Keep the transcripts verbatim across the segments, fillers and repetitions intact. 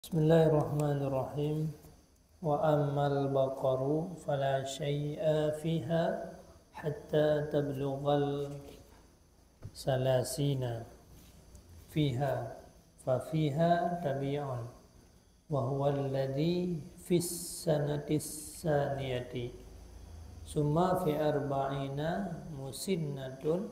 Bismillahirrahmanirrahim. Wa ammal baqaru fala syai'a fiha hatta tablughal salasina fiha, fa fiha tabi'un, wa huwa alladhi fis sanatis saniyati, summa fi arba'ina musinnatun,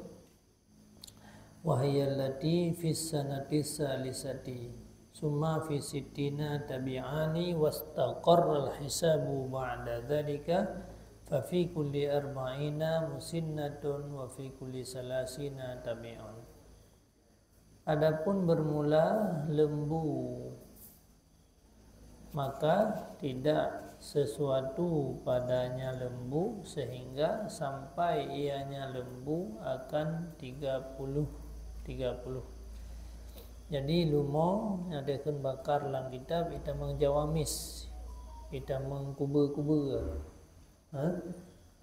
wa hiya allati fis sanati salisati, summa fi sittina tabi'ani, wastaqarral hisabu ba'da dzalika, fa fi kulli arba'ina musinnatun, wa fi kulli salasina tabi'un. Adapun bermula lembu, maka tidak sesuatu padanya lembu sehingga sampai ianya lembu akan tiga puluh, tiga puluh. Jadi, lumo nyang dikheun bakar lam kitab itamong jawamis, itamong kubeu-kubeu. Ha?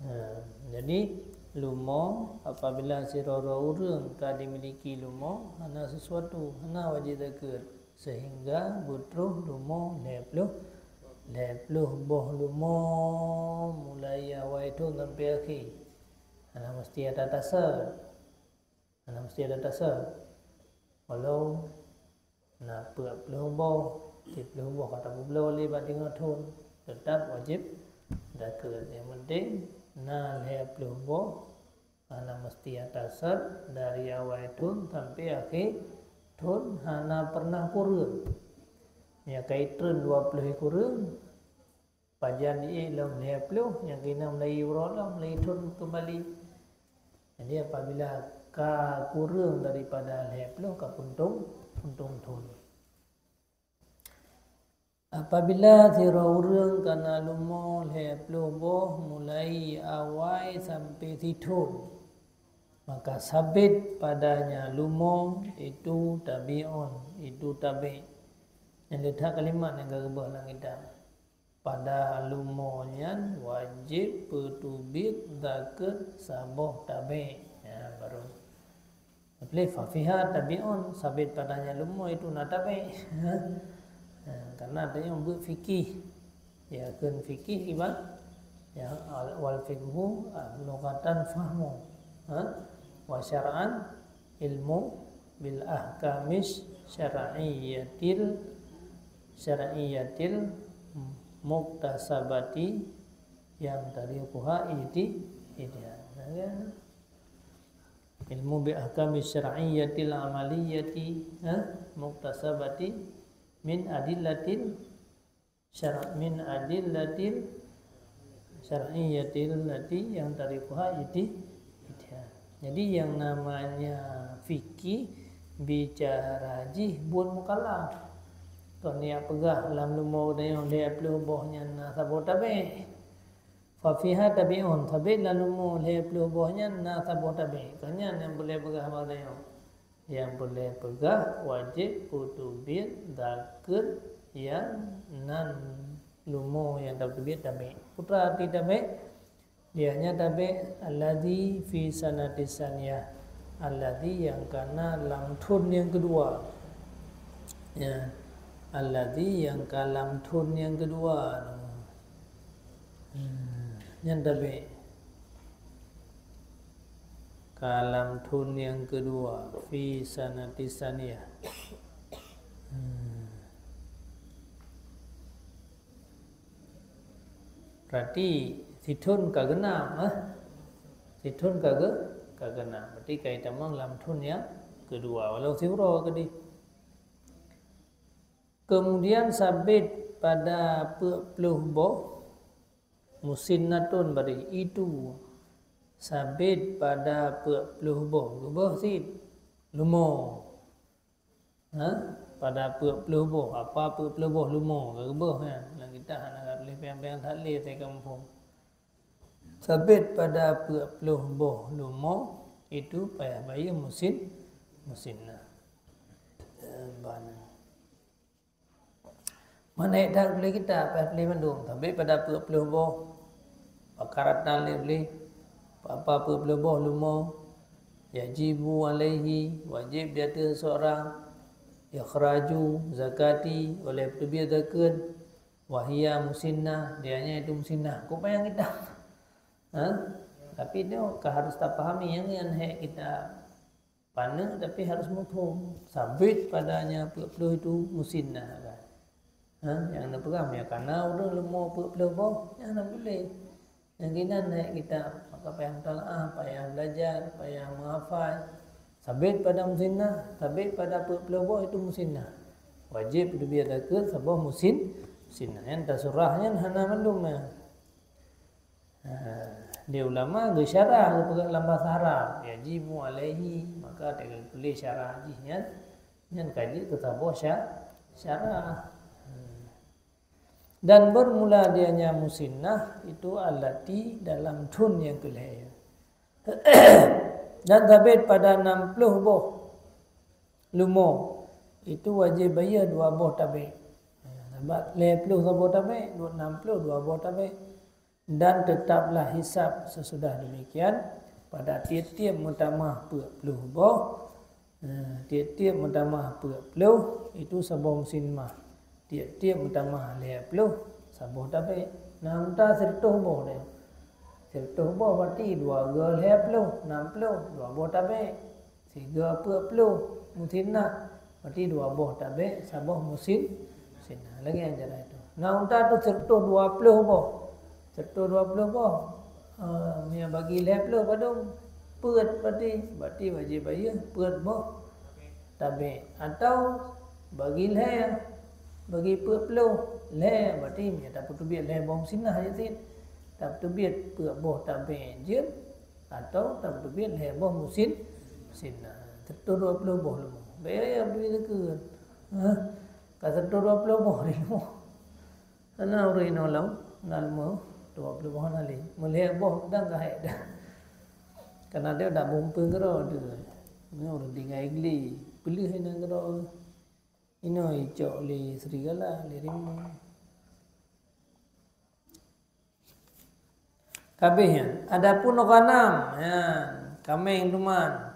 Ha. Jadi, lumo, apabila sidroe-droe ureuëng ka dimiliki lumo, hana sesuatu, hana wajéb zakeuet, sehingga beutroh lumo lhée ploh, lhée ploh boh lumo, mulai awai thon sampai akhé. Hana meusti ata tasot. Hana meusti ata tasot. Walau na peuet ploh boh, siploh boh ka tapeubloe lé bak teungoh thon, teutap wajéb zakeuet. Nyang penting na lhée ploh boh, hana meusti ata tasot, dari awai thon sampai akhé thon hana pernah kureueng. Nyang ka itreun dua ploh kureueng, pajan ié lom lhée ploh, nyang keunan mulai uroe lom, mulai thon keumbali. Jadi, apabila ka kureueng daripada lhée ploh, ka puntông, puntông thon. Apabila sidroe ureuëng ka na lumo lhée ploh boh mulai awai sampai sithon, maka sabit padanya lumo itu tabi'un, itu tabé'. Nyang leuthat kalimat nyang ka geuboh lam kitab. Pada lumo nyan wajéb peuteubiet zakeuet saboh tabé'. Ya, baru. Tapi fa fiha tabi'un, sabit padanya lumo itu na tabé'. Ha, karena ada nyang buet fikih. Ya, kheun fikih iban, ya, al-, wal fiqhu, ah, lughatan fahmu. Ha? Wa syar'an ilmu bil ahkamis syar'iyyatil, syar'iyyatil muktasabati yang tariquha iti-, itiha. Nah, kan? Ilmu bi ahkamis syar'iyyatil amaliyyati, ha? Muktasabati min adillatil syara-, min adillatil syar'iyyatil lati yang tariquha iti-, itiha. Jadi, yang namanya fikih bicara jih buet mukallaf. Kon jak peugah lam lumo geutanyoe lhée ploh boh nyan na saboh tabé'. Fa fiha tabi'un, sabit lam lumo lhée ploh boh nyan na saboh tabé'. Kon nyan nyang peureulée peugah bak geutanyoe. Nyang peureulée peugah wajéb peuteubiet zakeuet nyang nan lumo nyang tapeuteubiet tabé'. Peue arti tabé'? Ianya tabé' alladzi fi sanati saniyah. Alladzi nyang ka na lam thon nyang keudua. Ya. Alladzi nyang ka lam thon nyang keudua. Hmm, nyan tabé'. Ka lam thon nyang keudua, fi sanati saniyah. Hmm. Berarti sithon ka geunam, eh? Sithon ka ge-, ka geunam. Berarti ka itamong lam thon nyang keudua, walau siuroe keudeh. Kemudian sabit pada peuet ploh boh, musinnatun bari itu sabit pada peuet ploh boh, geuboh cit lumo. Ha? Pada peuet ploh boh, apa peuet ploh boh lumo, geuboh nyan. Lam kitab hana ka tuléh piang-piang that lé, saya ka muphom. Sabit pada peuet ploh boh lumo, itu payah bayeue musin-, musinnah. Eh, bana. Mana dak boleh kita payah tuléh mandum, sabit pada peuet ploh boh. Pakaratan lé boleh, apa peuet ploh boh lumo. Yajibu alaihi, wajib di ateueh seurang. Ikhraju zakati, oleh peuteubiet zakeuet, wa hiya musinnah, dianya itu musinnah. Kok payah kita? Ha? Tapi nyoe ka harus tapahami nyang nyan hek kita paneuk, tapi harus muphom. Sabit padanya peuet ploh itu musinnah kan. Ha? Nyang na peugah, meunyoe kana ureueng leumo peuet ploh boh, nyan hana boleh. Nyang kinan naik kitab, maka payah mutalaah, payah belajar, payah menghafal. Sabit pada musinnah, sabit pada peuet ploh boh itu musinnah. Wajib peuteubiet zakeuet saboh musin, musinnah. Nyan tasurah nyan hana mandum nyan. Ha, di ulama geusyarah geupeugah lam bahasa Arab, yajibu alaihi, maka teutuléh syarah jih nyan, nyan ka jeuet keu saboh sya-, syarah. Hmm. Dan bermula dianya musinnah itu allati dalam thon nyang keulhèe. Dan sabit pada nam ploh boh leumo itu wajib bayeue dua boh tabek. Sabab lhèe ploh saboh tabek, nam ploh dua boh tabek. Dan tetaplah hisab sesudah demikian pada tiep-tiep meutamah peuet ploh boh. Nah, tiep-tiep meutamah peuet ploh itu saboh musinnah. Tiep-tiep meutamah lhèe ploh saboh tabek. Nah, unta sireutôh boh deh. Sireutôh boh berarti dua goe lhèe ploh, nam ploh, dua boh tabek. Sigoe peuet ploh musinnah, berarti dua boh tabek, saboh musin-, musinnah. Lagèe nyan cara itu. Nah, unta tu sireutôh dua ploh boh. Sireutôh dua ploh boh, eh, meunyo bagi lhèe ploh padum? Peuet berarti. Berarti wajib bayeue peuet boh tabek. Atau bagi lhèe, bagi peuet ploh, lhèe, berarti meunyo tapeuteubiet lhèe boh musinnah jih cit. Tapeuteubiet peuet boh tabek jeuet, atau tapeuteubiet lhèe boh musin-, musinnah. Sireutôh dua ploh boh leumo. Bèk ya, ya, bri zakeuet. Ha? Ka sireutôh dua ploh boh leumo. Hana ureueng inoe lom, na leumo, dua ploh boh hana lé. Meulhèe boh dang ka hék dah. Karena dia dak bumpeng keudroe tu. Nyoe ureueng tinggai glé, peuleueh inan keudroe. Inoe icok lé serigala, lé rimbun. Ka abéh nyan. Adapun ghanam, nyan, kaméng teuma.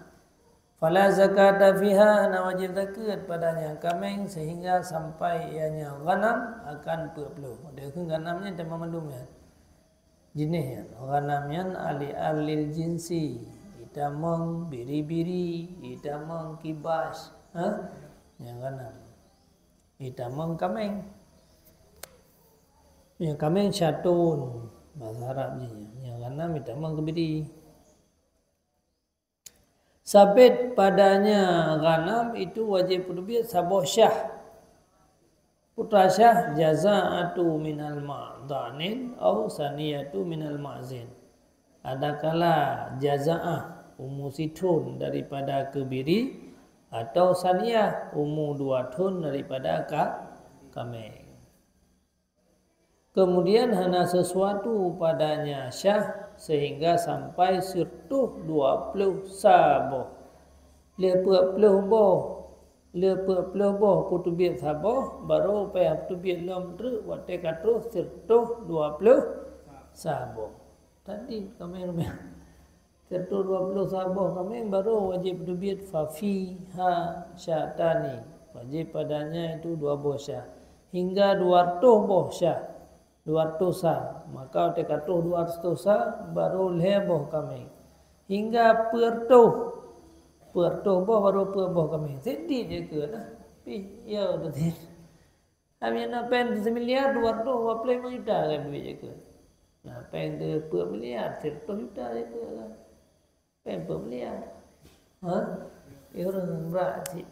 Fala zakata fiha, hana wajib zakeuet padanya kaméng sehingga sampai ianya ghanam akan peuet ploh. Dikheun ghanam nyan teuma mandum nyan. Jeunèh nyan. Ghanam nyan ali-, alil jinsi. Itamong biri-biri, itamong kibas. Ha? Nyan ghanam. Itamong kaméng. Ya, kaméng syatun, bahasa Arab jih. Ya, ghanam itamong keubiri. Sabit padanya ghanam itu wajib peuteubiet saboh syah. Putra syah jaza'atu minal ma'danin au saniyatu minal ma'zin. Adakala jaza'ah umu sithon daripada keubiri atau saniyah umu dua thon daripada ka-, kaméng. Kemudian hana sesuatu padanya syah sehingga sampai sireutôh dua ploh saboh. Lhèe peuet ploh boh, lhèe peuet ploh boh peuteubiet saboh, barô payah peuteubiet lom treuk watèe ka troh sireutôh dua ploh saboh. Tadi kaméng-kaméng. Sireutôh dua ploh saboh kaméng barô wajib peuteubiet fa fiha syatani. Wajib padanya itu dua boh syah. Hingga dua reutôh boh syah. Dua reutôh sa. Maka watèe ka troh dua reutôh sa, barô lhèe boh kaméng. Hingga peuet reutôh. Peuet reutôh boh barô peuet boh kaméng. Sidit je keu lah. Pih, ya, beutôi. Ami na péng similiar dua reutôh dua ploh limong juta kan duit je keu. Na péng teupeue miliar, seratus juta je keu kan. Péng peuet miliar. Ha? Ureueng brat cit.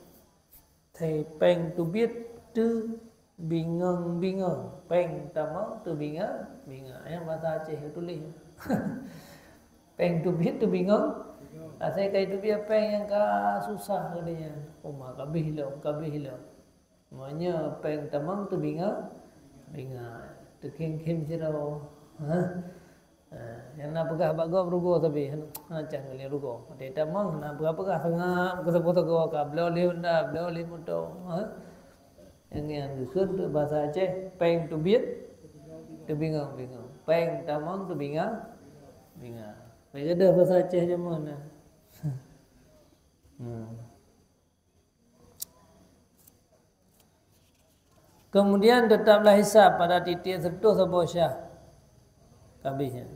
Hai péng teubiet teubingong-bingong. Péng tamong teubingong-bingong. Nyang bahasa Aceh tuléh. Péng teubiet teubingong. Asai kai teubiet péng nyang ka susah keu dia. Uma kabeh lom, kabeh lom. Meunyoe péng tamong teubinga, binga, teukhém-khém sidroe. Ha? Ha, nyang na peugah bak gob rugoe sabe, hana cang lé rugoe. Watèe tamong hana peugah-peugah, seungab keu saboh sagoe ka bloe lé honda, bloe lé moto. Ha? Nyang, nyang geukheun keu bahasa Aceh, péng teubiet, teubingong-bingong. Péng tamong teubinga, binga. Bèk gadoh bahasa Aceh jameun na. Hmm. Kemudian tetaplah hisab pada titik seratus saboh syah. Habis nyan.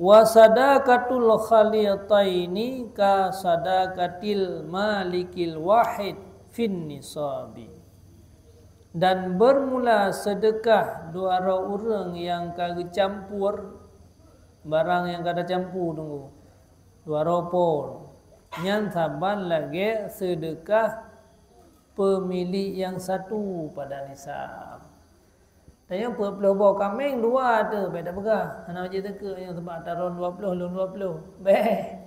Wa sadaqatul khalitaini ka sadaqatil malikil wahid fin nisabi. Dan bermula sedekah dua droe ureuëng nyang ka geucampur, barang nyang ka tacampur tunggu, dua droe po, nyan saban lagée sedekah peumilék nyang satu pada nisab. Tanyoe peuet ploh boh kaméng dua teuh, bék tapeugah hana wajéb zakeuet nyoe, sabab taron dua ploh, lôn dua ploh. Bék.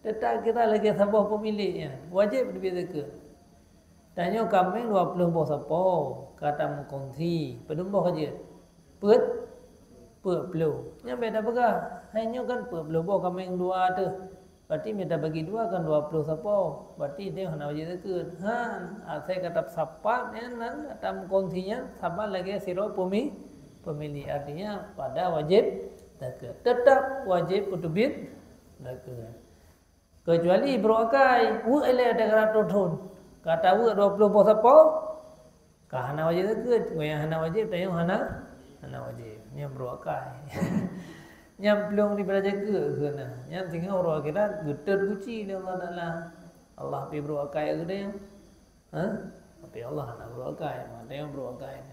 Teutap kita lagée saboh peumilék nyan, wajéb teubiet zakeuet. Tanyoe kaméng dua ploh boh sapo, ka tameukonsi, padum boh ka jeuet? Peuet, peuet ploh. Nyan bék tapeugah, hai nyoe kan peuet ploh boh kaméng dua teuh. Berarti meunyo tabagi dua kan dua ploh sapo. Berarti nyoe hana wajéb zakeuet. Han, asai ka tasapat nyan, nan tameukonsi nyan saban lagée sidroe peumi-, peumilék. Artinya pada wajéb zakeuet. Tetap wajéb peuteubiet zakeuet. Keucuali brôk akai, weuek ilée tiga ratus thon. Ka taweuek dua ploh boh sapo, ka hana wajéb zakeuet. Nyang hana wajéb, tanyoe hana, hana wajéb. Nyan brôk akai. Nyan plueng daripada zakeuet keunan. Nyan singoh uroe akhirat geutot guci lé Allah Taala. Allah pi brôk akai geude. Ha? Tapi Allah hana brôk akai, maka tanyoe brôk akai.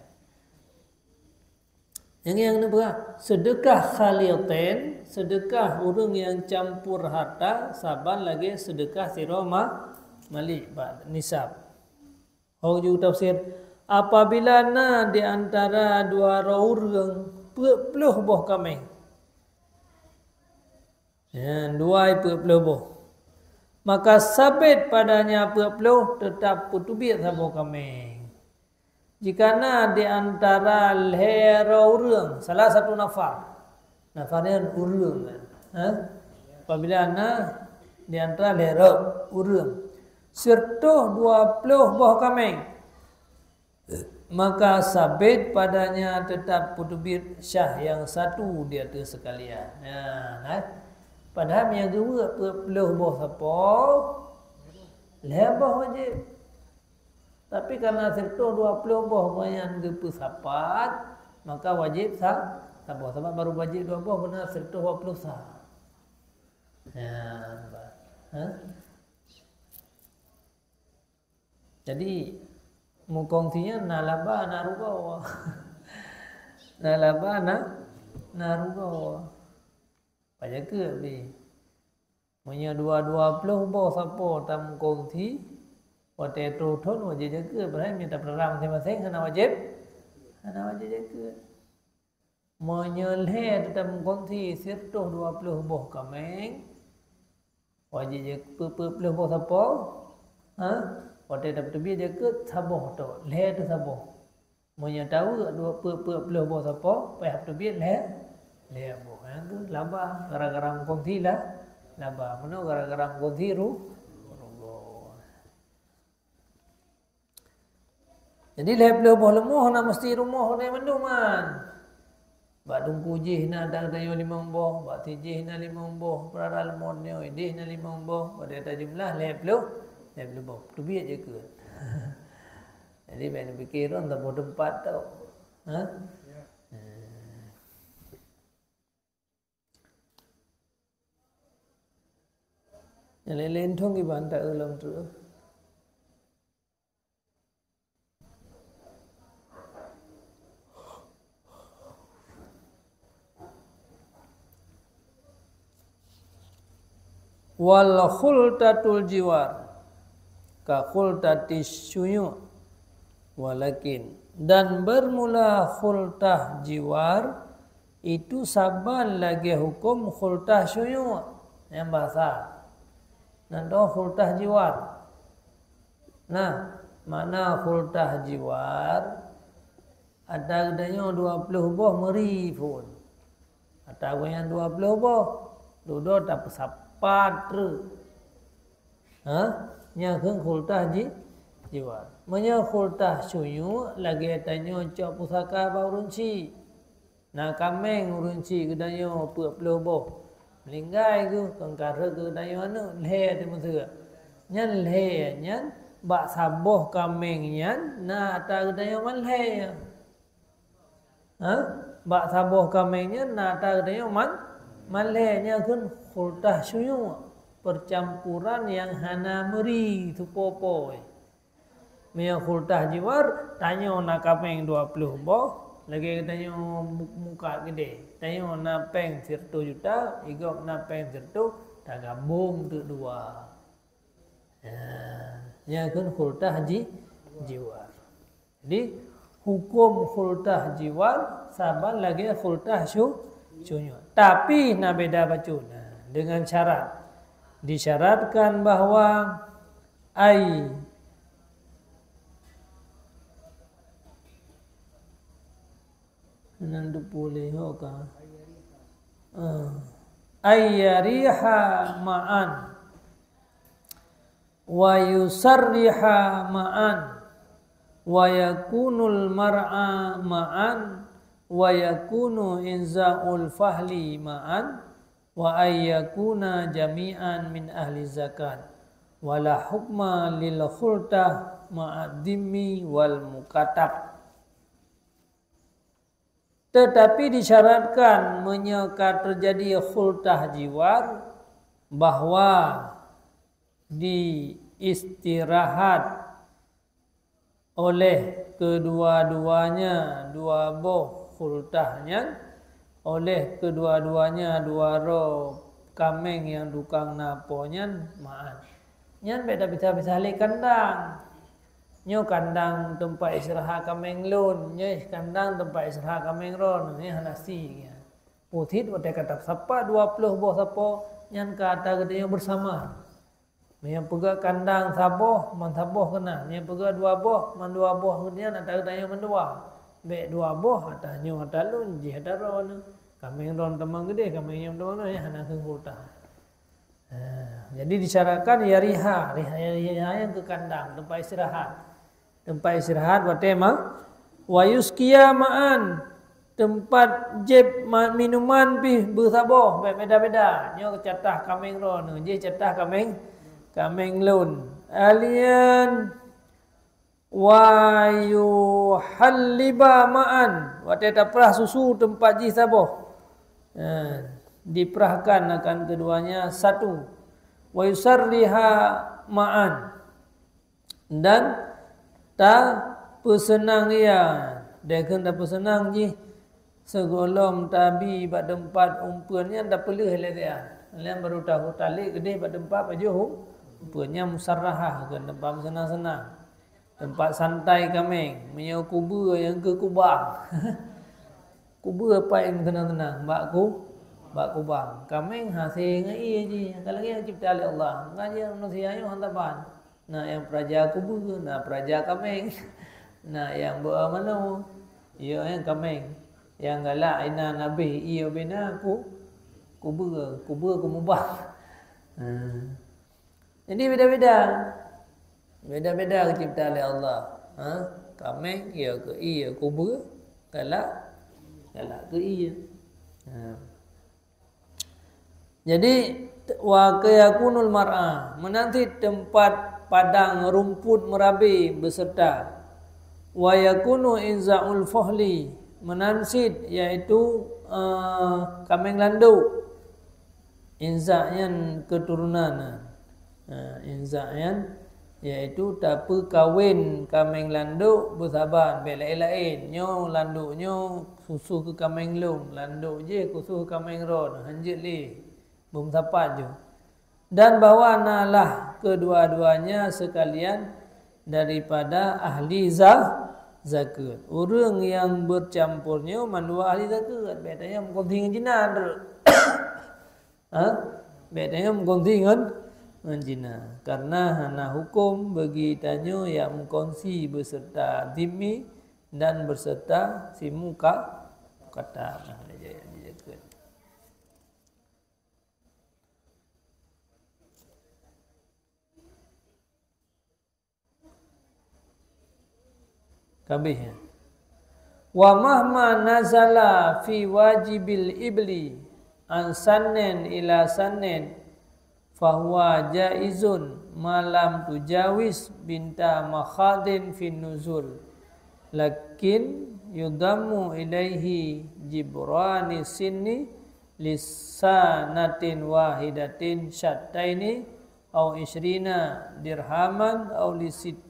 Nyang, nyang neupeugah, sedekah khalitain, sedekah ureuëng nyang campur harta, saban lagée sedekah sidroe ma-, malik bak nisab. Hok ju tafsir, apabila na di antara dua droe ureuëng peuet ploh boh kaméng. Ya, dua peuet ploh boh. Maka sabit padanya peuet ploh, tetap peuteubiet saboh kaméng. Jika na di antara lhée droe ureuëng, salah satu nafar. Nafar nyan ureuëng, ha? Apabila na di antara lhée droe ureuëng, siratoh dua ploh boh kaméng, maka sabit padanya tetap peuteubiet syah nyang satu di ateueh seukalian. Nah, nah. Padahai meunyo geuweuek peuet ploh boh sapo, lhée boh wajéb. Tapi karena siratoh dua ploh boh nyan geupeusapat, maka wajéb sa-, saboh. Sabab baru wajéb dua boh, beuna siratoh dua ploh sa. Ya, nampak. Ha? Jadi, mukongsi nyan na laba, na rugoe. Na laba, na, na rugoe. Pajakeuet pih. Meunyoe dua, dua ploh boh sapo tamukongsi, watée troh thon wajéb jakeuet, padahai meunyoe tapeurang maséng-maséng hana wajéb, hana wajéb jakeuet. Meunyoe lhée tamukongsi siratoh dua ploh boh kaméng, wajéb jakeuet peuet ploh boh sapo, ha? Watée tapeuteubiet jakeuet saboh tok, lhée teuh saboh. Meunyoe taweuek dua peuet peuet ploh boh sapo, payah teubiet lhée, lhée boh. Nyan keuh laba, gara-gara mukongsi lah, laba. Meunoe gara-gara mukongsi ru-, rugoe. Jadi lhée ploh boh leumoh hana meusti rumoh ureuëng mandum nyan. Bak teungku jih na dang tanyoe limong boh, bak si jih na limong boh, peurara leumoh nyoe ideh na limong boh, watée tajumlah lhée ploh, lhée ploh boh. Teubiet jakeuet. Jadi, bék neupike droe saboh teumpat tok. Ha? Nyang laén-laén thon kiban ta eu lom tu. Wal khultatul jiwar ka khultatis syuyu', walakin, dan bermula khultah jiwar itu saban lagée huköm khultah syuyu'. Nyang bahasa. Nan dong khultah jiwar. Nah, makna khultah jiwar, ata geutanyoe dua ploh boh meuri phon. Ata geutanyoe dua ploh boh, dudoe tapeusapat treuk. Ha? Nyan keuh khultah ji-, jiwar. Meunyoe khultah syuyu', lagée tanyoe cok pusaka bak ureuëng chik. Na kaméng ureuëng chik geutanyoe peuet ploh boh. Meuninggai geuh, kon ka rhot keu geutanyoe aneuëk, lhée teumeuseue. Nyan lhée nyan bak saboh kaméng nyan na ata geutanyoe malhée. Ha? Bak saboh kaméng nyan na ata geutanyoe man-, malhée, nyan kheun khultah syuyu'u, percampuran nyang hana meuri teupo-po. Meunyoe khultah jiwar, tanyoe na kaméng dua ploh boh, lagée tanyoe mu-, muka keudè. Tanyoe na péng sireutôh juta, i gob na péng sireutôh, tagabong teuk dua. Ya, nyan kheun khultah ji-, jiwar. Jadi, huköm khultah jiwar saban lagée khultah syu-, syuyu'u. Tapi, na beda bacut. Nah, dengan syarat. Disyaratkan bahwa ay Nan teupuléh ho ka. Ah. Ay yariha ma'an. Wa yusarriha ma'an. Wa yakunul mar'a ma'an. Wa yakunu inza'ul fahli ma'an. Wa ay yakuna jami'an min ahli zakat. Wa la hukma lil khultah ma'ad dhimmi wal mukatab. Tetapi disyaratkan meunyoe ka teujadi khultah jiwar, bahwa diistirahat oleh keudua-duanya dua boh khultah nyan, oleh keudua-duanya dua droe kaméng nyang tukang na po nyan ma'an. Nyan bék tapisah-pisah lé kandang. Nyoe kandang teumpat istirahat kaméng lôn, nyoe kandang teumpat istirahat kaméng droeneuh, nyoe hana si nyan. Putih watée ka tasapat dua ploh boh sapo, nyan ka ata geutanyoe beusama. Meunyoe peugah kandang saboh, man saboh keunan. Meunyoe peugah dua boh, man dua boh, nyan ata geutanyoe mandua. Bék dua boh, ata nyoe ata lôn, jih ata droeneuh. Kaméng droeneuh tamong keudeh, kaméng nyoe tamong keudeh, hana keuh khultah. Ha, jadi disyaratkan ya riha, riha, ya riha nyang keu kandang, teumpat istirahat. Teumpat istirahat watée ma-, wa yusqiya ma'an, teumpat jieb ma-, minuman pih beusaboh, bék beda-beda. Nyoe catah kaméng droeneuh, jih catah kaméng, kaméng lôn. Alian Wa yuhalliba ma'an, watée taprah susu teumpat jih saboh. Ha, diprahkan akan keduanya satu. Wa yusarriha ma'an, dan tapeuseunang ia. Deukeuen tapeuseunang jih, sigohlom tabi bak teumpat umpeuen nyan tapeuleueh lé sian. Nyan baru tahu talek keudeh bak teumpat pajoh umpeuen nyan musarrahah, keu teumpat meuseunang-seunang. Teumpat santai kaméng, meunyoe kubeue nyang keu kubang. Kubeue paléng seunang-seunang bak ku-, bak kubang. Kaméng hase ngon ié jih, ka lagée nyang cipta lé Allah. Ngon jih manusia nyoe hana ban. Na nyang peuraja kubeue, na peuraja kaméng. Na nyang beu manoe, yo nyang kaméng. Nyang galak inan abéh ié bina ku-, kubeue, kubeue kumubang. Ha. Jadi beda-beda. Beda-beda geucipta lé Allah. Ha? Kaméng, ya keu ié, ya kubeue, galak, galak keu ié. Ha. Jadi, wa yakunul mar'a, meunan cit teumpat padang rumput meurabe beuseurta. Wa yakunu inza'ul fahli, meunan cit, yaitu, eh, kaméng landok. Inza' nyan keuturonan. Ha, inza' nyan yaitu tapeukawen kaméng landok beusaban, bék laén-laén. Nyoe landok nyoe khusos keu kaméng lôn, landok jih khusos keu kaméng droeneuh, hanjeuet lé beumeusapat ju. Dan bahwa nalah keudua-duanya seukalian daripada ahli za-, zakeuet. Ureuëng nyang beucampur nyoe mandua ahli zakeuet, bék tanyoe meukonsi ngon jinan. Ha? Bék tanyoe meukonsi ngon, ngon jinan. Karena hana huköm bagi tanyoe nyang meukonsi beuseurta zimmi dan beuseurta simuka-, mukatab. Nah, jaya, jaya. Ka habéh, ya. Wa mahma nazala fi wajibil ibli an sannin ila sannin fahuwa jaizun ma lam tujawiz binta makhadin fin nuzul. Lakin yudammu ilaihi jibrani sinni lisanatin wahidatin syataini au isyrina dirhaman au lisit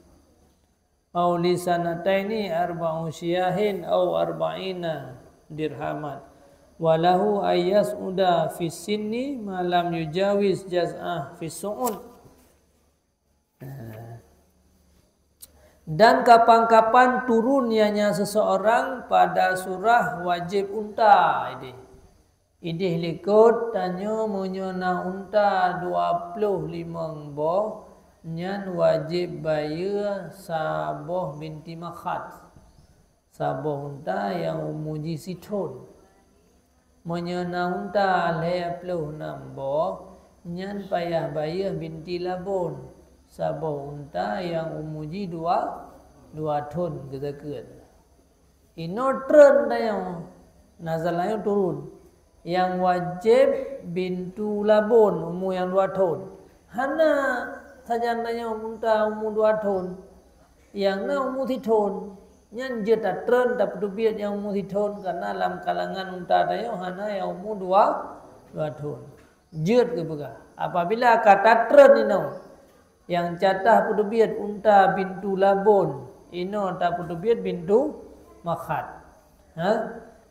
au lisanataini arba'u syiyahin au arba'ina dirhaman. Walahu ayas uda fi sinni ma lam yujawiz jaz'ah fi su'ud. Dan kapan-kapan turun ianya seseorang pada surah wajib unta ideh. Ideh likot tanyoe meunyoe na unta dua ploh limong boh, nyan wajéb bayeue saboh binti makhad. Saboh unta nyang umu jih sithon. Meunyoe na unta lhée ploh nam boh, nyan payah bayeue binti labon. Saboh unta nyang umu jih dua, dua thon geuzakeuet. Inoe treun tanyoe, nazal tanyoe turun. Nyang wajéb bintu labon umu nyang dua thon. Hana sajan tanyoe unta umu dua thon. Nyang na umu sithon. Nyan jeuet tatreun tapeuteubiet nyang umu sithon, karna lam kalangan unta tanyoe hana nyang umu dua, dua thon. Jeuet geupeugah, apabila ka tatreun inoe, nyang catah peuteubiet unta bintu labon, inoe tapeuteubiet bintu makhad. Ha?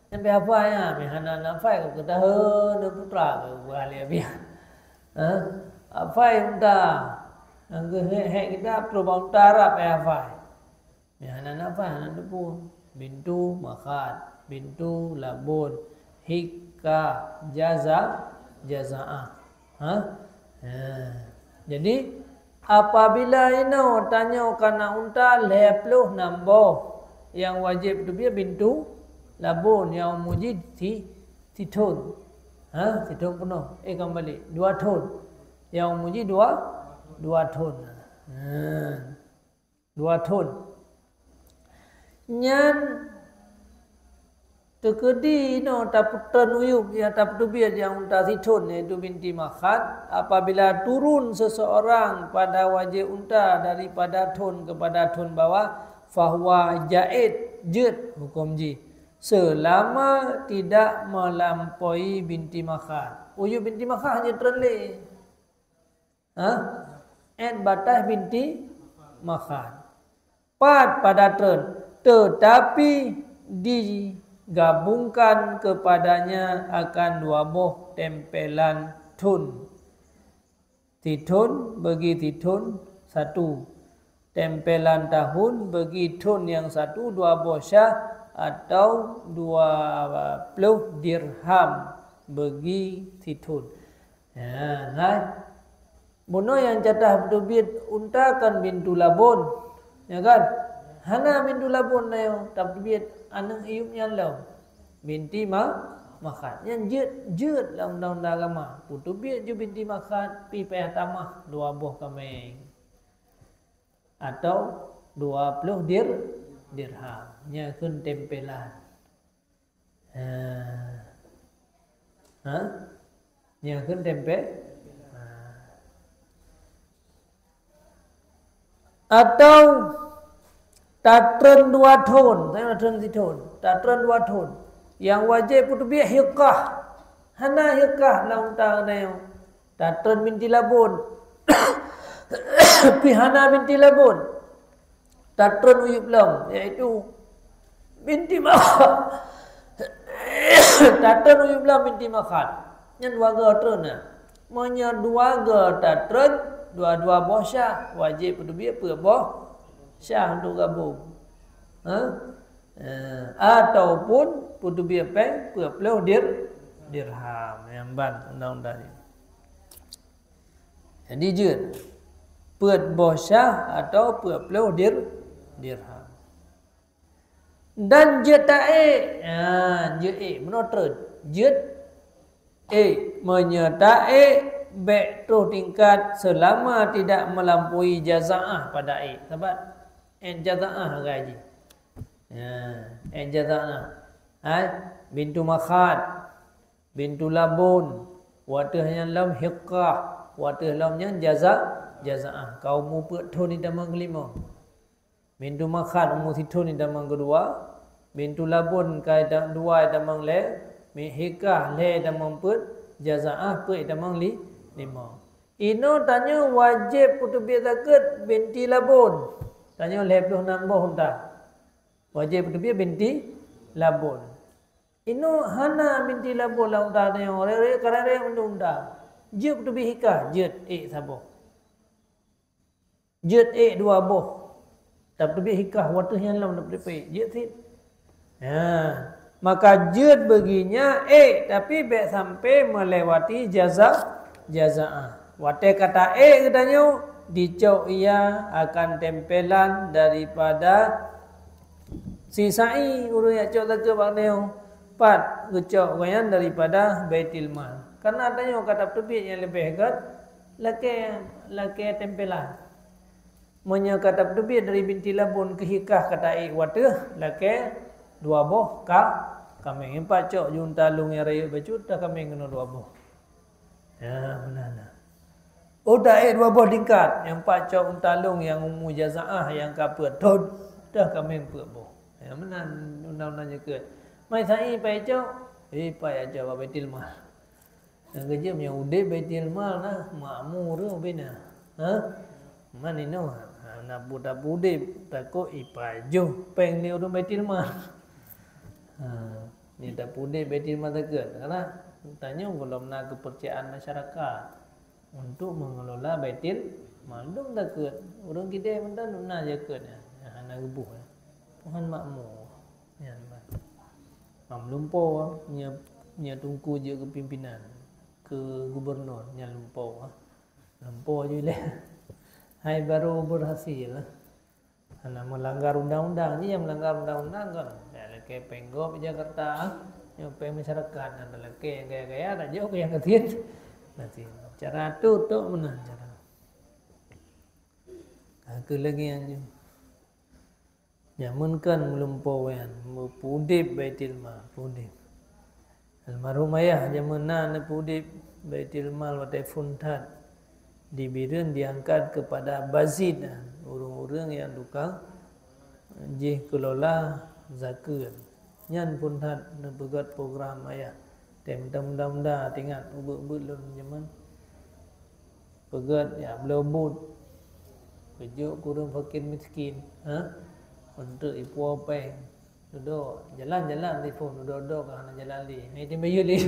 Sampai hafai, ha? Meuhana hafai, keu tahun putra keu buah lé biar. Ha? Hafai unta. Nyang geuhek-hek kita, peurubah unta Arab, eh, hafai. Nyang hana nafah, hana teupeu. Bintu makhad, bintu labon, hikka, jaza, jazaah. Ha? Ha. Jadi, apabila inoe tanyoe kana unta lhée ploh nam boh, nyang wajéb teubiet bintu labon nyang umu jih si, sithon. Ha? Sithon peunoh. Eh, kembali. Dua thon. Nyang umu jih dua, dua thon. Ha. Dua thon. Nyan teukeudi inoe tapeutrön uyueb nyang tapeuteubiet nyang unta sithon, yaitu binti makhad, apabila turun seseorang pada wajéb unta daripada thon kepada thon bawah, fahuwa jaid, jeuet huköm jih, seulama tidak melampaui binti makhad. Uyueb binti makhad hana treun lé. Ha? Ét bataih binti makhad. Pat pada treun, tetapi digabungkan kepadanya akan dua boh tempelan thon. Sithon bagi sithon satu. Tempelan tahun bagi thon nyang satu dua boh syah atau dua ploh dirham bagi sithon. Ya, hai. Bunoe nyang catah peuteubiet unta kan bintu labon. Ya kan? Hana bintu labon na nyang tapeuteubiet aneuëk iyueb nyan lom. Binti ma-, makhad. Nyan jeuet, jeuet lam undang-undang agama. Peuteubiet ju binti makhad, pih payah tamah dua boh kaméng. Atau dua ploh dir-, dirham. Nyan kheun tempelan. Ha. Ha? Nyan kheun tempe-, ha. Atau tatreun dua thon, tanyoe tatreun sithon, tatreun dua thon. Nyang wajéb peuteubiet hikah. Hana hikah lam unta nyoe. Tatreun binti labon. Pih hana binti labon. Tatreun uyueb lom, yaitu binti makhad. Tatreun uyueb lom binti makhad. Nyan dua goe treun na. Meunyoe dua goe tatreun, dua-dua boh syah, wajéb peuteubiet peuet boh syah untuk gabong. Ha? Eh, ataupun peuteubiet péng peuet ploh dir-, dirham. Nyan ban undang-undang nyoe. Jadi jeuet peuet boh syah atau peuet ploh dir-, dirham. Dan jeuet taék, ha, jeuet ék, bunoe treun. Jeuet ék, meunyoe taék, bék troh tingkat seulama tidak melampaui jazaah pada ék. Sabab ét jazaah gaji. Ya, ét jazaah. Hai, bintu makhad. Bintu labon, watèe nyan lom hikah, watèe lom nyan jaza-, jazaah, ka umu peuet thon itamong keulimong. Bintu Makhat umu sithon itamong keudua, bintu Labon ka ita-, dua itamong lhèe, mi-, hikah lhèe itamong peuet, jazaah peuet itamong li-, limong. Inoe tanyoe wajéb peuteubiet zakeuet binti Labon. Tanyoe lhèe ploh nam boh unta. Wajéb peuteubiet binti Labon. Inoe hana binti Labon lam unta tanyoe, rèk-rèk, ka rèk-rèk mandum unta. Jeuet peuteubiet hikah, jeuet ék saboh. Jeuet ék dua boh. Tapeuteubiet hikah, watèe nyan lom tapeuteubiet, jeuet cit. Ya. Maka jeuet beuginyan ék, tapi bèk sampai melewati jaza-, jazaah. Watèe ka ta ék geutanyoe, dicok ia akan tempelan daripada si sa'i, ureueng nyang cok zakeuet bak nyoe, pat geucok gobnyan daripada Baitul Mal. Karena tanyoe ka tapeuteubiet nyang leubeh gèt, lakèe, lakèe tempelan. Meunyoe ka tapeuteubiet dari binti Labon keu hikah ka ta ék watèe, lakèe dua boh ka kaméng. Pat cok ju unta lôn nyang rayeuk bacut, ta kaméng keunoe dua boh. Ya, meunan na. Oh, ta ék dua boh tingkat, nyang pat cok unta lôn nyang umu jazaah nyang ka peuet thon, ta kaméng peuet boh. Ya, meunan undang-undang zakeuet. Mai sa'i pai cok, eh, pai cok bak Baitul Mal. Nyang keujeuet nyang udép Baitul Mal na, makmu ureueng pih na. Ha? Man inoe, ha, na pu-, tapeudép, takot ipajoh péng lé ureueng Baitul Mal. Ha, nyoe tapeudép Baitul Mal takheun. Karena tanyoe gohlom na keupeurcayaan masyarakat untuk mengelola Baitul Mal. Dum takheun, ureueng kidée mantong na jakheun nyan, hana geuboh nyan. Tuhan makmu. Nyan ban. Mam lumpoe, nyoe, nyoe teungku jeuet keu pimpinan, keu gubernur, nyan lumpoe. Lumpoe ju lé. Hai baru berhasil. Hana melanggar undang-undang, jih nyang melanggar undang-undang kan. Ya, lakèe péng gob Jakarta, nyoe péng masyarakat, dan lakèe nyang gaya-gaya, dak jok keu nyang gasien. Gasien. Cara atur tu meunan cara. Ka keu lagèe nyan ju. Jameun kan meulumpoe nyan, meupeudép Baitul Mal, peudép. Almarhum ayah jameun na neupeudép Baitul Mal watèe phon that. Di Bireuen diangkat keupada Bazid, ureueng-ureueng nyang tukang jih keulola zakeuet. Nyan phon that neupeugöt program ayah. Tem muda-muda teuingat ubeut-ubeut lôn jameun. Peugöt, ya, bloe buet. Peujok keu ureueng fakir miskin, ha? Untuk ipuwoe péng. Dudoe, jalan-jalan di phon, dudoe-dudoe ka hana jalan lé. Hai, item bayeue lé.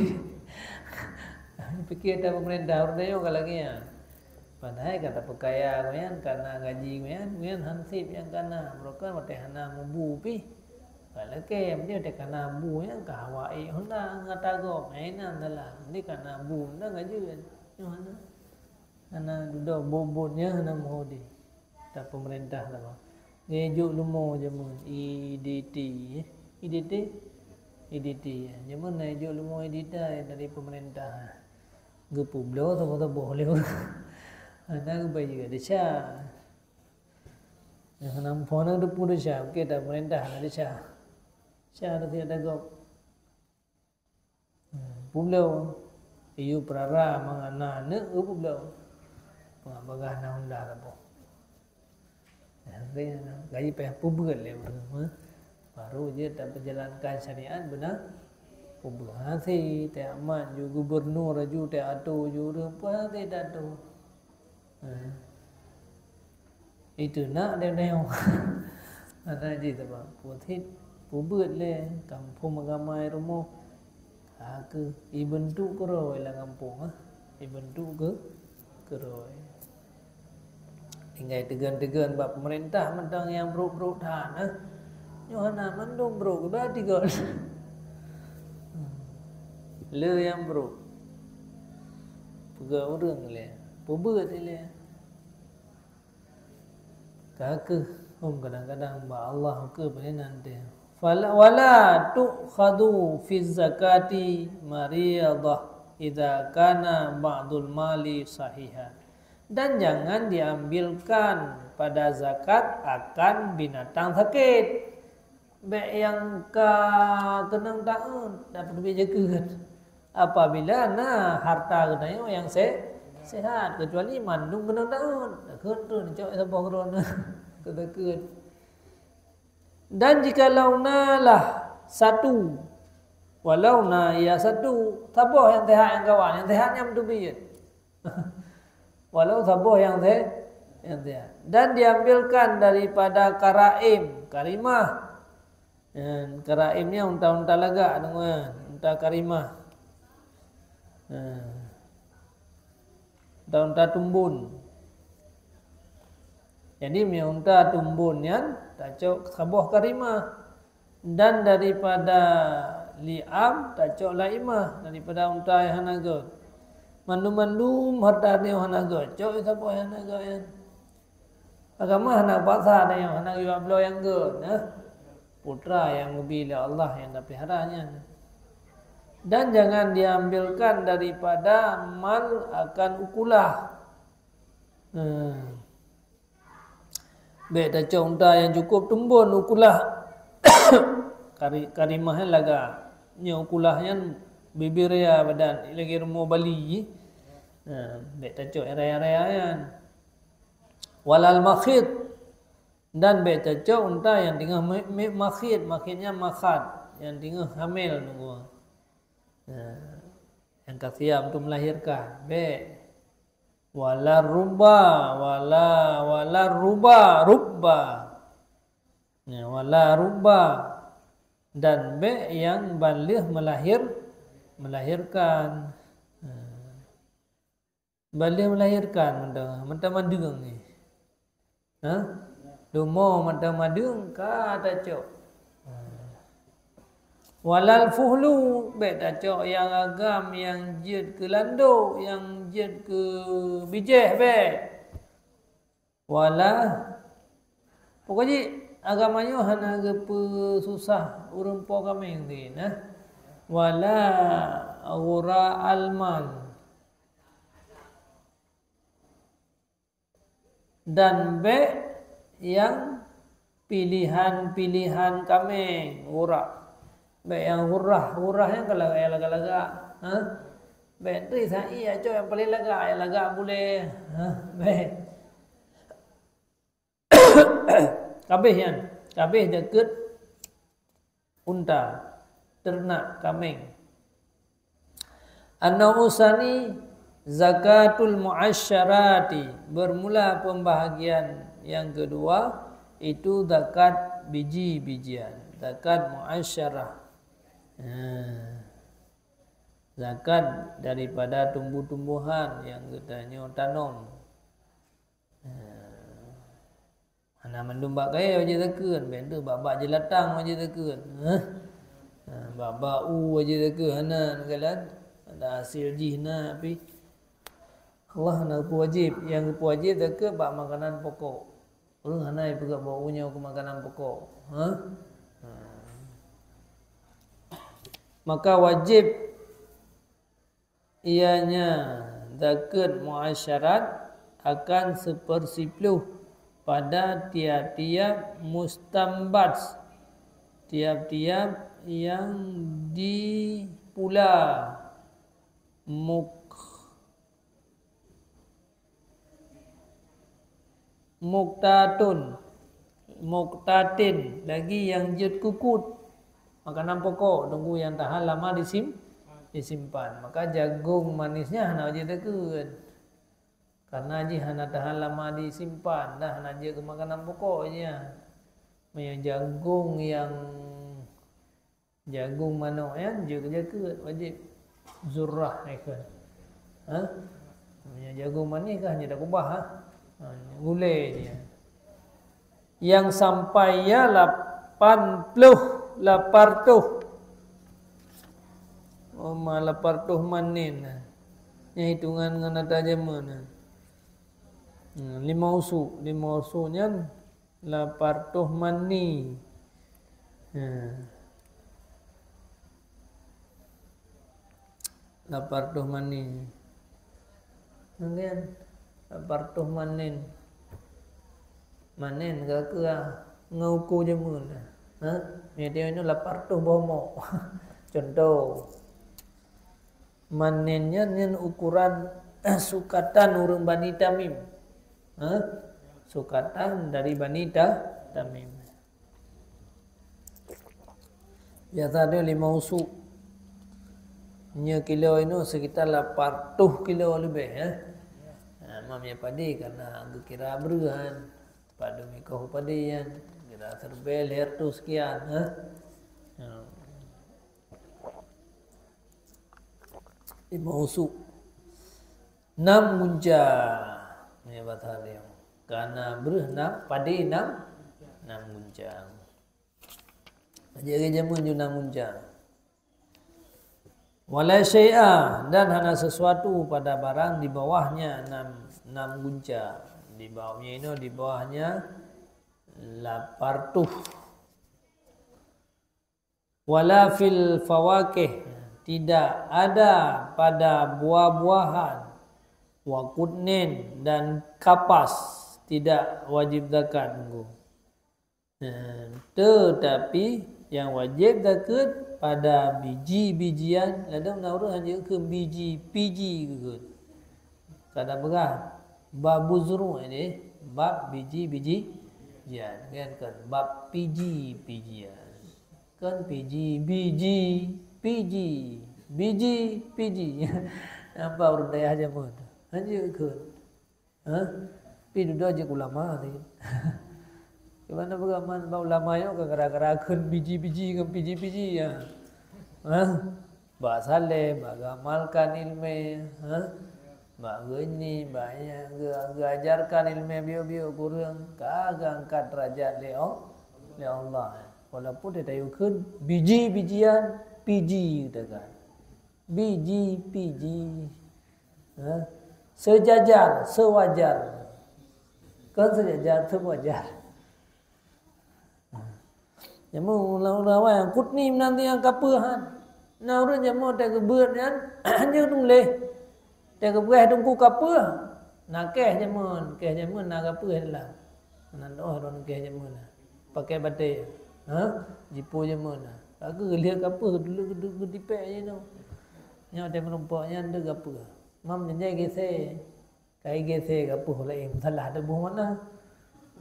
Pikir that peumeurintah, ureueng tanyoe ka lagèe nyan. Padahai ka tapeukaya gobnyan, ka na gaji gobnyan, gobnyan han sép nyang ka na. Meureuka watèe hana mubu pih. Ka lakèe, nyang penting watèe ka na bu nyan ka hawa ék Honda ngon ata gob. Hai, nyan salah. Mending ka na bu, nyan ka jeuet. Nyoe hana. Hana dudoe buet-buet nyan hana meuhodi. That peumeurintah saboh. Geujok leumo jameun I D T, eh? I D T? I D T, ya. Jameun na jok leumo I D T dari peumeurintah. Geupeubloe saboh-saboh lé ureueng. Hana geubayeue desya. Nyang hana muphom na geuteupeue desya, oke, that peumeurintah hana desya. Desya teuh siat ata gob. Hmm, peubloe. Iyue peurara mangat na aneuk, peubloe. Peungapeugah na Honda saboh. Gaji payah peubeuet lé ureueng, eh. Baru jeuet tapeujeulankan syariat beuna peubeuet. Hase teumat ju gubernur laju teuatur ju ureueng, peue hase teuatur. Eh. Itu nak dia nengok. Ada je sebab putit pubeuet lé kampung ramai rumoh. Ka keuh ibentuk keurôi lam kampung, ah. Ibentuk ke keurôi. Tinggai teugon-teugon bak pemerintah mantong nyang brok-brok that, ah. Nyoe hana mandum brok, udah tiga. Le nyang brok. Peugah ureueng lé. Pubeuet lé. Ka keuh, hom kadang-kadang bak Allah keuh peurenan teuh. Fala, wala tu'khadhu fi zakati mariyadah idza kana ba'dul mali sahiha. Dan jangan diambilkan pada zakat akan binatang sakit. Bèk nyang ka keunong taun, dapat duit jakeuet. Apabila na harta geutanyoe nyang se-, Sehat, kecuali mandum keunoe daun. Takheun tu cok saboh keudroe. Takheun. Dan jikalau na lah satu, walau na ia satu, saboh nyang sehat nyang kawan, nyang sehat nyan beuteubiet. Walau saboh nyang se-, nyang sehat. Dan diambilkan daripada karaim, karimah. Ya, karaim ni unta-unta lagak, teungku, ya. Unta karimah. Ya. Unta-unta tumbon. Jadi, meunyoe unta tumbon nyan, tacok saboh karimah. Dan daripada li'am, tacok laimah, daripada unta nyang hana göt. Mandum-mandum hareuta nyoe hana göt, cok saboh nyang hana göt nyan. Agama hana paksa, ada nyang hana geuyue bloe nyang göt, nah. Putra nyang geubi lé Allah nyang tapeulihara nyan. Dan jangan diambilkan daripada mal akan ukulah. Hmm. Bèk tacok unta nyang cukup tumbon ukulah. Kari-, karimah nyan lagak. Nyoe ukulah nyan bibir ya badan lagèe rumoh Bali. Nah, bèk tacok raya-raya nyan. Walal makhid, dan bèk tacok unta nyang teungoh me-, me-, makhid, makhid nyan makhad, nyang teungoh hamil nunggu. Nah, nyang ka siap untuk melahirkan, bèk. Wala ruba, wala, wala ruba, rubba. Ya, wala ruba. Dan bèk nyang ban lheueh melahir-, melahirkan. Ha. Ban lheueh melahirkan, mantong, mantong mandeueng ni. Ha? Dumo mantong mandeueng ka tacok. Walal fuhlu, bèk tacok nyang agam, nyang jeuet keu landok, nyang jeuet keu bijèh, bèk. Wala, pokok jih agama nyoe hana geupeususah ureueng po kaméng teuh, nah. Wala ghura almal. Dan bèk nyang pilihan-pilihan kaméng, ghura. Bèk nyang ghurah, ghurah nyan ka lagak, lagak-lagak. Ha? Bèk teuh sa'i, acok nyang paleng lagak, nyang lagak bulèe. Ha? Bèk. Kabéh nyan, kabéh zakeuet unta, teunak, kaméng. An-nau'us tsani zakatul mu'asyarati, bermula pembahagian yang kedua itu zakat biji-bijian, zakat mu'asyarah. Ha. Zakat daripada tumbuh-tumbuhan yang geutanyoe tanom. Hana mandum bak kayèe wajéb zakeuet, bèk teuh bak-bak jeulatang wajéb zakeuet. Hah? Ha, bak-bak u wajéb zakeuet, hana neukalon. Ada hasil jih na, tapi Allah hana geupeuwajéb. Nyang geupeuwajéb zakeuet bak makanan pokok. Ureueng hana jipeugöt bak u nyoe keu makanan pokok. Hah? Ha. Maka wajéb ianya zakeuet mu'asyarat akan seupersiploh pada tiap-tiap mustanbat, tiap-tiap yang dipula muk-, muktatun, muktatin, lagi nyang jeuet keu kut. Makanan pokok, teungku, nyang tahan lama disim-, disimpan. Maka jagong manis nyan hana wajéb zakeuet. Karena jih hana tahan lama disimpan, dah hana jeuet keu makanan pokok jih nyan. Meunyoe jagong nyang Jagong manok nyan jeuet keu zakeuet, wajéb. Zurrah ikon. Ha? Meunyoe jagong manis kah, nyan dak kubah, ha? Ha, gulèe dia. Nyang sampai ya lapan ploh, lapan reutôh. Oh, ma lapan reutôh manen. Nyan hitongan ngon ata jameun. Hmm, lima usuek, lima usuek nyan lapan reutôh mani. Ha. Lapan reutôh mani. Mungkin lapan reutôh manen. Manen ka keu ngon uko jameun. Ha? Nyoe lapan reutôh boh mok. Contoh. Manen nyan, nyan ukuran sukatan ureuëng Bani Tamim. Ha? Sukatan dari Bani Ta-, Tamim. Biasa dia lima usuk. Nyoe kilo inoe sekitar lapan ratus kilo lebih, ya. Ha, mam ya padi karena geukira breuhan. Padum ikoh padi yan, kira serbel hertus sekian, ha? Ya. Lima usuk. Enam gunca. Ni bahasa dia. Karena breuh enam, padi enam, enam gunca. Jadi jameun ju enam gunca. Wala syai'a, dan hana sesuatu pada barang di bawahnya enam, enam gunca. Di bawahnya ini, di bawahnya lapan ratus. Wala fil fawakih, tidak ada pada buah-buahan, wa qutnin, dan kapas, tidak wajib zakat. Nah, tetapi yang wajib zakat pada biji-bijian, ladang na ureuëng hanya ke biji-biji ke. Kada peugah bab buzru ini, bab biji-bijian, kan, kan bab piji-pijian. Kan piji-biji, piji, biji-piji. Nampak ureuëng dayah jameun. Hanya ke. Ha? Pi dudoe jeuet ulama tadi. Gimana peugah man bak ulama nyoe ka gara-gara kheun biji-biji ngon piji-piji, ya. Ha? Bak saleh, bak gamalkan ilmu, ha? Bak geuni, bak geu-, geuajarkan ilmu biôk-biôk kureueng, ka geuangkat derajat lé Al-, lé Allah. Walaupun teuh tayue kheun biji-bijian, piji teuh kan. Biji-piji. Ha? Seujajar, seuwajar. Kon seujajar, seuwajar. Jameun ulang-ulang awai, kutni nanti nyang kapeuh han. Na ureuëng jameun teuh geubeuet nyan, hana tuléh. Teuh geupeugah teungku kapeuh. Na keh jameun, keh jameun na kapeuh dalam. Na doh droen keh jameun na. Pakai batée. Ha? Jipo jameun na. Ka geulihat kapeuh, dulu geutipék je tu. Nyoe teuh meurumpok nyan teuh kapeuh. Mam janjai gesé. Kai gesé kapeuh laén, salah teuh boh makna.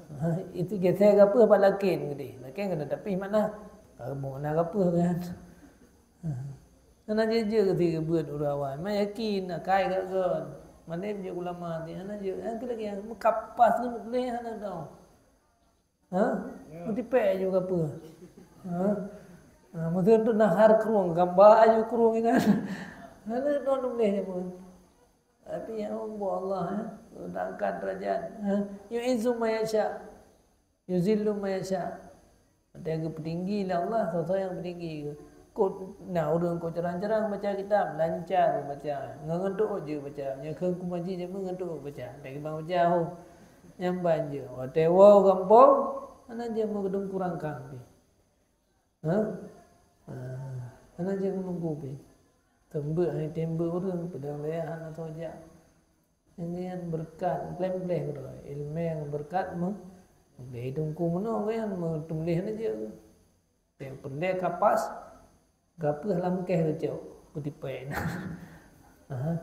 Ha, itu gesé kapeuh bak lakin geude. Lakin keuneuk tapih makna. Ka boh makna kapeuh kan. Ha. Hana jeuet-jeuet geuti geubeuet ureuëng awai. Ma yakin, na kai ka kon. Mandum jeuet ulama ti, hana jeuet. Nyang keu lagée nyang meukapas ngon ulée hana tau. Ha? Meutipék aju kapeuh. Ha? Ha, meuseu tu nahar krueng, gamba aju krueng inan. Hana tau tuléh nyan pun. Tapi ya Allah, ya. Angkat derajat. Ha? Yu'izzu man yasha. Yuzillu man yasha. Watée geupeutinggi lé Allah, soe-soe nyang geupeudinggi. Kot na ureuëng kot carang-carang baca kitab, lancar baca. Ngon ngeuntuk jeuet baca. Nyang kheun kumaji jameun ngeuntuk baca. Dak geuba baca ho. Nyang ban jeuet. Watée woe gampông, hana jeuet meugeudong kurang kang pih. Ha? Ha, hana jeuet meununggu pih. Teumbeuek hai teumbeuek ureuëng, peudong lé hana soe jak. Nyan beureukat, gleh-gleh keudroe. Ileumèe beureukat meu-, lé teungku meunoe nyan meutuléh na jeuet. Teupeulé kapas, gapeuh lam kèh geucok, geutipèk na. Aha.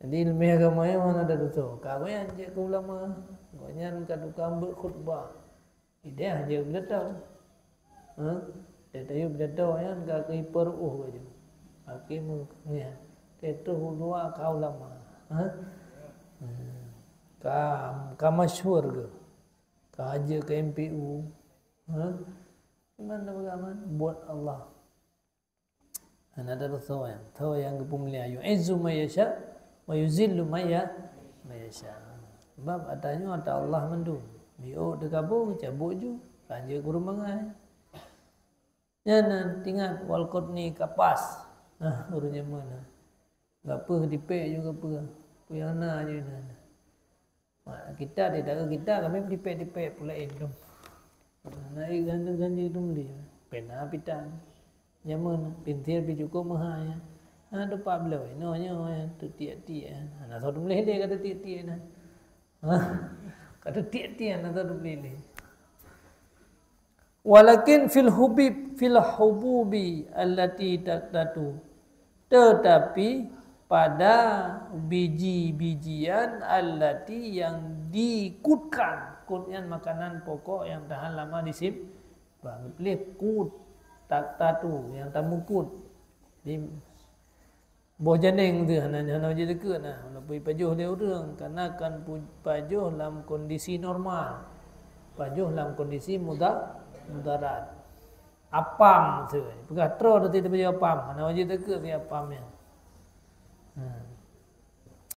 Jadi ileumèe agama nyan hana ada dosa. Ka gobnyan jeuet keu ulama, gobnyan ka tukang beuet khutbah. Idéh jeuet pidato. Ha? Teuh tayue pidato nyan ka keu ipeuruôh baju. Akhé meukeunyan. Teuh u luwa ka ulama. Ha? Hmm. Ka, ka masyhur geuh. Ka jeuet keu M P U. Ha? Iman dan agama buet Allah. Hana ada soe nyang, soe nyang geupeumulia. Yu'izzu man yasha wa yuzillu man ya-, man yasha. Sebab ata nyoe ata Allah mandum. Jiôh teukabu, cabot ju, lanjut gureueng bangai. Nyan na, ingat, wal qutni kapas. Nah, ureuëng jameun na. Gapeuh dipèk ju gapeuh. Peue nyang na ju na. Mak kita, di daerah kita, kami dipèk-dipèk pula itu. Na, ganti-ganti tu beli. Pena pita. Jameun, pintir pi cukup meuhai. Ha, tu pat bloe, inoe nyoe, tu tiek-tiek. Na, soe tuléh lé kata tiek-tiek na. Ha, kata tiek-tiek na, soe tuléh lé. Walakin fil hubib, fil hububi allati taqtatu. Tetapi pada biji-bijian allati yang dikutkan. Kut nyan makanan pokok nyang tahan lama disimpan. Pilih kut, tak tatu, nyang tamukut. Di boh janeng tu hana, hana wajib teukeuk nah, walaupun pajoh lé ureuëng, karena kan pu-, pajoh lam kondisi normal. Pajoh lam kondisi muda-, mudarat. Apam tu, peugah troh tu tidak pajoh apam, hana wajib teukeuk si apam nyan. Ha,